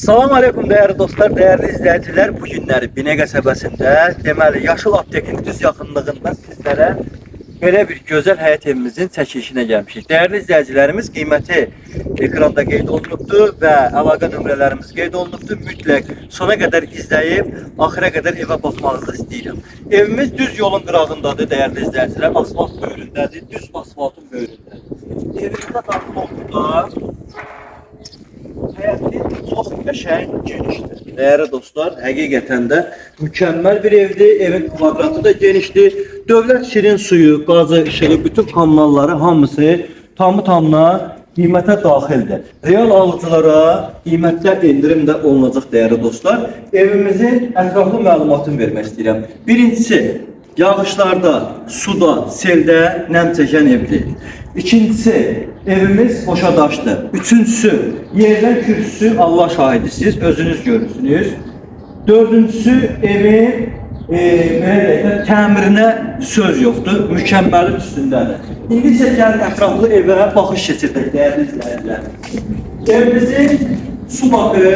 Salam aleykum değerli dostlar, değerli izleyiciler. Bu günləri Binə qəsəbəsində, deməli Yaşıl Aptekin düz yaxınlığında sizlərə belə bir gözəl həyət evimizin çəkilişinə gəlmişik. Dəyərli izləyicilərimiz, qiyməti ekranda qeyd olunubdur və əlaqə nömrələrimiz qeyd olunubdur. Mütləq sona qədər izləyib axıra qədər evə baxmanızı istəyirəm. Evimiz düz yolun qırağındadır dəyərli izləyicilər, asfalt böyründədir, düz asfaltın böyründədir. Evimizə daxil olduqda həyəti çox qəşəng, genişdir. Dəyərli dostlar, həqiqətən də mükəmməl bir evdir. Evin kvadratı da genişdir. Dövlət şirin suyu, qazı, işığı, bütün kanalları hamısı tamı tamına qiymətə daxildir. Real alıcılara qiymətdə endirim də olunacaq dəyərli dostlar. Evimizin ətraflı məlumatını vermək istəyirəm. Birincisi, yağışlarda, suda, seldə nəm çəkən evdir. İkincisi, evimiz qoşa daşdır. Üçüncüsü, yerdən kürsüsü Allah şahidisiz, özünüz görürsünüz. Dördüncüsü, evin belə deyək də, təmirinə söz yoxdur, mükəmməlin üstündədir. İndi isə gəlin ətraflı evə baxış keçirdək, dəyərli izləyicilər. Evimizin su bakı,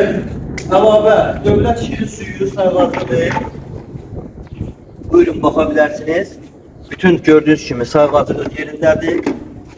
əlavə dövlət şirin suyu sayğacıdır. Buyurun baxa bilərsiniz. Bütün gördüyünüz kimi sayğacımız yerindədir.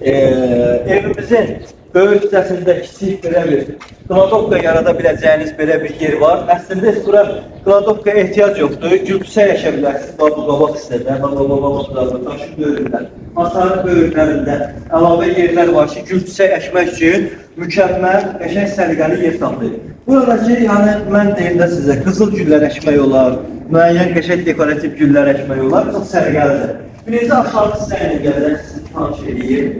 Evimizin böyük hissəsində kiçik belə bir kladovka yarada biləcəyiniz belə bir yer var. Əslində heç bura kladovkaya ehtiyac yoxdur. Gül çiçək əkə bilərsiniz. Bax bu qabaq hissədə, bax bax bax bax daşın böyründə, hasarın böyürlərində əlavə yerlər var ki, gül çiçək əkmək üçün mükəmməl, qəşəng səliqəli yer saxlayır. Buradakı, yəni mən deyim də sizə, qızıl güllər əkmək olar, müəyyən qəşəng dekorativ güllər əkmək olar, çox səliqəlidir. Birinci aşağı hissə ilə gələrək sizi tanış edeyim.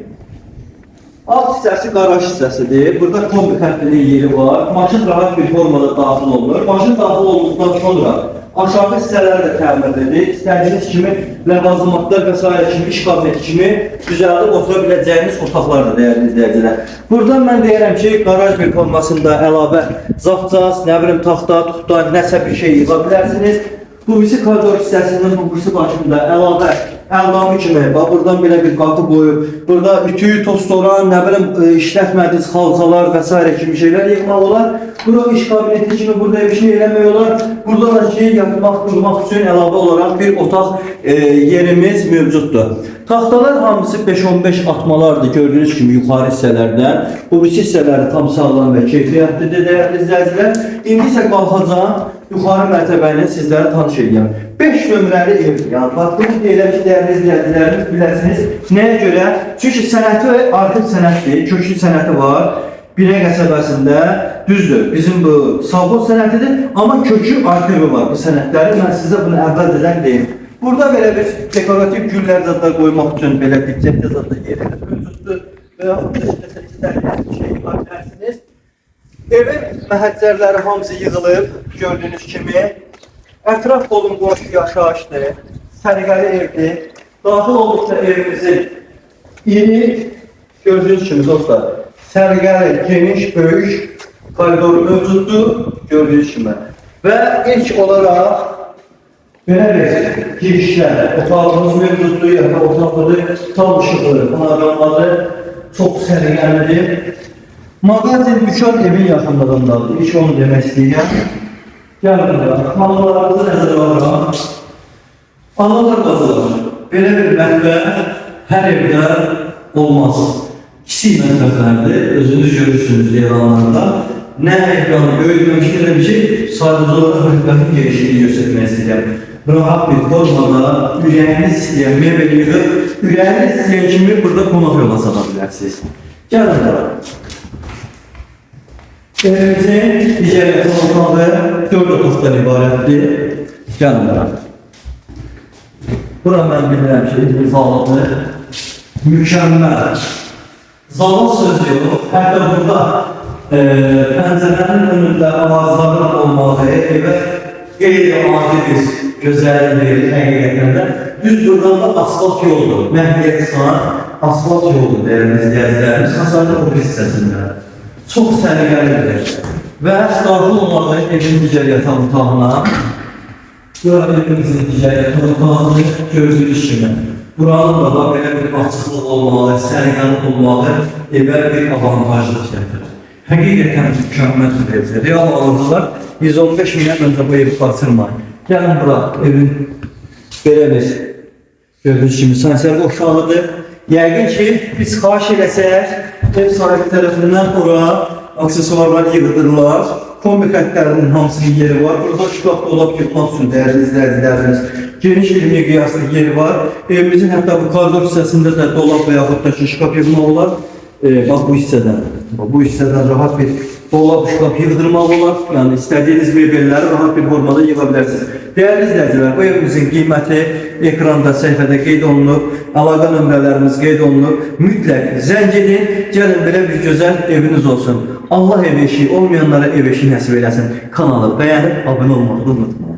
Alt hissəsi qaraj hissəsidir. Burada kombi xəttinin yeri var. Maşın rahat bir formada daxil olunur. Maşın daxil olduqdan sonra aşağı hissələri də təmirlidir. İstədiyiniz kimi ləvazımatlar və sairə kimi, iş kabineti kimi düzəldib otura biləcəyiniz otaqlardır dəyərli izləyicilər. Buradan mən deyirəm ki, qaraj bir formasında əlavə zapças, nə bilim taxta, tuxta, nəsə bir şey yığa bilərsiniz. Bu birisi koridor hissəsinin bu birisi başında əlavə əldamı kimi, bax buradan belə bir qapı qoyub, burada ütü, tostoran, nə bilim işlətmədiyiniz xalçalar və sairə kimi şeylər yığmaq olar. Bura iş kabineti kimi burada bir şey eləmək olar. Burada da ki, yatmaq, durmaq üçün əlavə olaraq bir otaq yerimiz mövcuddur. Taxtalar hamısı 5-15 atmalardır gördüyünüz kimi yuxarı hissələrdən. Bu birisi hissələri tam sağlam və keyfiyyətlidir dəyərli izləyicilər. İndi isə qalxacağam yuxarı mərtəbəni sizlərə tanış edeyim. 5 nömrəli evdir. Yəni bax bunu deyirəm ki, dəyərli izləyicilərimiz biləsiniz. Nəyə görə? Çünki sənəti arxiv sənətdir, köklü sənəti var. Binə qəsəbəsində düzdür. Bizim bu sovxoz sənətidir, amma kökü arxivi var bu sənətlərin. Mən sizə bunu əvvəlcədən deyim. Burada belə bir dekorativ güllər zadlar qoymaq üçün belə dipçəkdə zadlar yerimiz mövcuddur. Və yaxud da istəsə istədiyiniz bir şey yığa bilərsiniz. Evin məhəccərləri hamısı yığılıb, gördüyünüz kimi. Ətraf qolum qonşu yaşayışdır, səliqəli evdir. Daxil olduqda evimizin iri, gördüyünüz kimi dostlar, səliqəli, geniş, böyük koridoru mövcuddur, gördüyünüz kimi. Və ilk olaraq belə bir girişdə otağımız mövcuddur, yataq otağıdır, tam işıqlı, panoramladır, çox səliqəlidir. Mağazin, dükan evin yaxınlığındadır. İlk onu demək istəyirəm. Gəlin bura. Xanımlarımızı nəzərə alıram. Analar bacılar, belə bir mətbəx hər evdə olmaz. Kiçik mətbəxlərdir, özünüz görürsünüz elanlarda. Nə ekranı böyütməmiş, nə bir şey, sadəcə olaraq mətbəxin genişliyini göstərmək istəyirəm. Rahat bir formada ürəyiniz istəyən mebel yığıb, ürəyiniz istəyən kimi burada qonaq yola sala bilərsiniz. Gəlin bura. Evimizin digər yataq otağı 4 otaqdan ibarətdir. Gəlin bura. Bura mən bilirəm ki, bir zalıdır. Mükəmməl. Zala söz yox. Hətta burada pəncərənin önündə ağacların olmağı evə qeyri-adi bir gözəllik verir həqiqətən də. Düz buradan da asfalt yoldur. Məhliyə çıxan asfalt yoldur dəyərli izləyicilərimiz. Hasarın o bir hissəsində. Çox səliqəlidir. Və daxil olmağı evin digər yataq otağına. Bura evimizin digər yataq otağıdır, gördüyünüz kimi. Buranın da belə bir açıqlıq olmalı, səliqəli olmalı evə bir avantajlıq gətirir. Həqiqətən mükəmməl bir evdir. Real alıcılar 115 minə məncə bu evi qaçırmayın. Gəlin bura, evin belə bir gördüyünüz kimi sensor qovşağıdır. Yəqin ki, biz xahiş eləsək, ev sahibi tərəfindən ora aksesuarlar yığdırırlar. Kombi xəttlərinin hamısının yeri var. Burada şkaf dolab yığmaq üçün dəyərli izləyicilərimiz geniş bir miqyaslı yeri var. Evimizin hətta bu koridor hissəsində də dolab və yaxud da ki, şkaf yığmaq olar. Bax bu hissədən, bax bu hissədən rahat bir dolab, şkaf yığdırmaq olar. Yəni istədiyiniz mebelləri rahat bir formada yığa bilərsiniz. Dəyərli izləyicilər, bu evimizin qiyməti ekranda, səhifədə qeyd olunub, əlaqə nömrələrimiz qeyd olunub. Mütləq zəng edin, gəlin belə bir gözəl eviniz olsun. Allah ev eşiyi olmayanlara ev eşiyi nəsib eləsin. Kanalı bəyənib abunə olmağı unutmayın.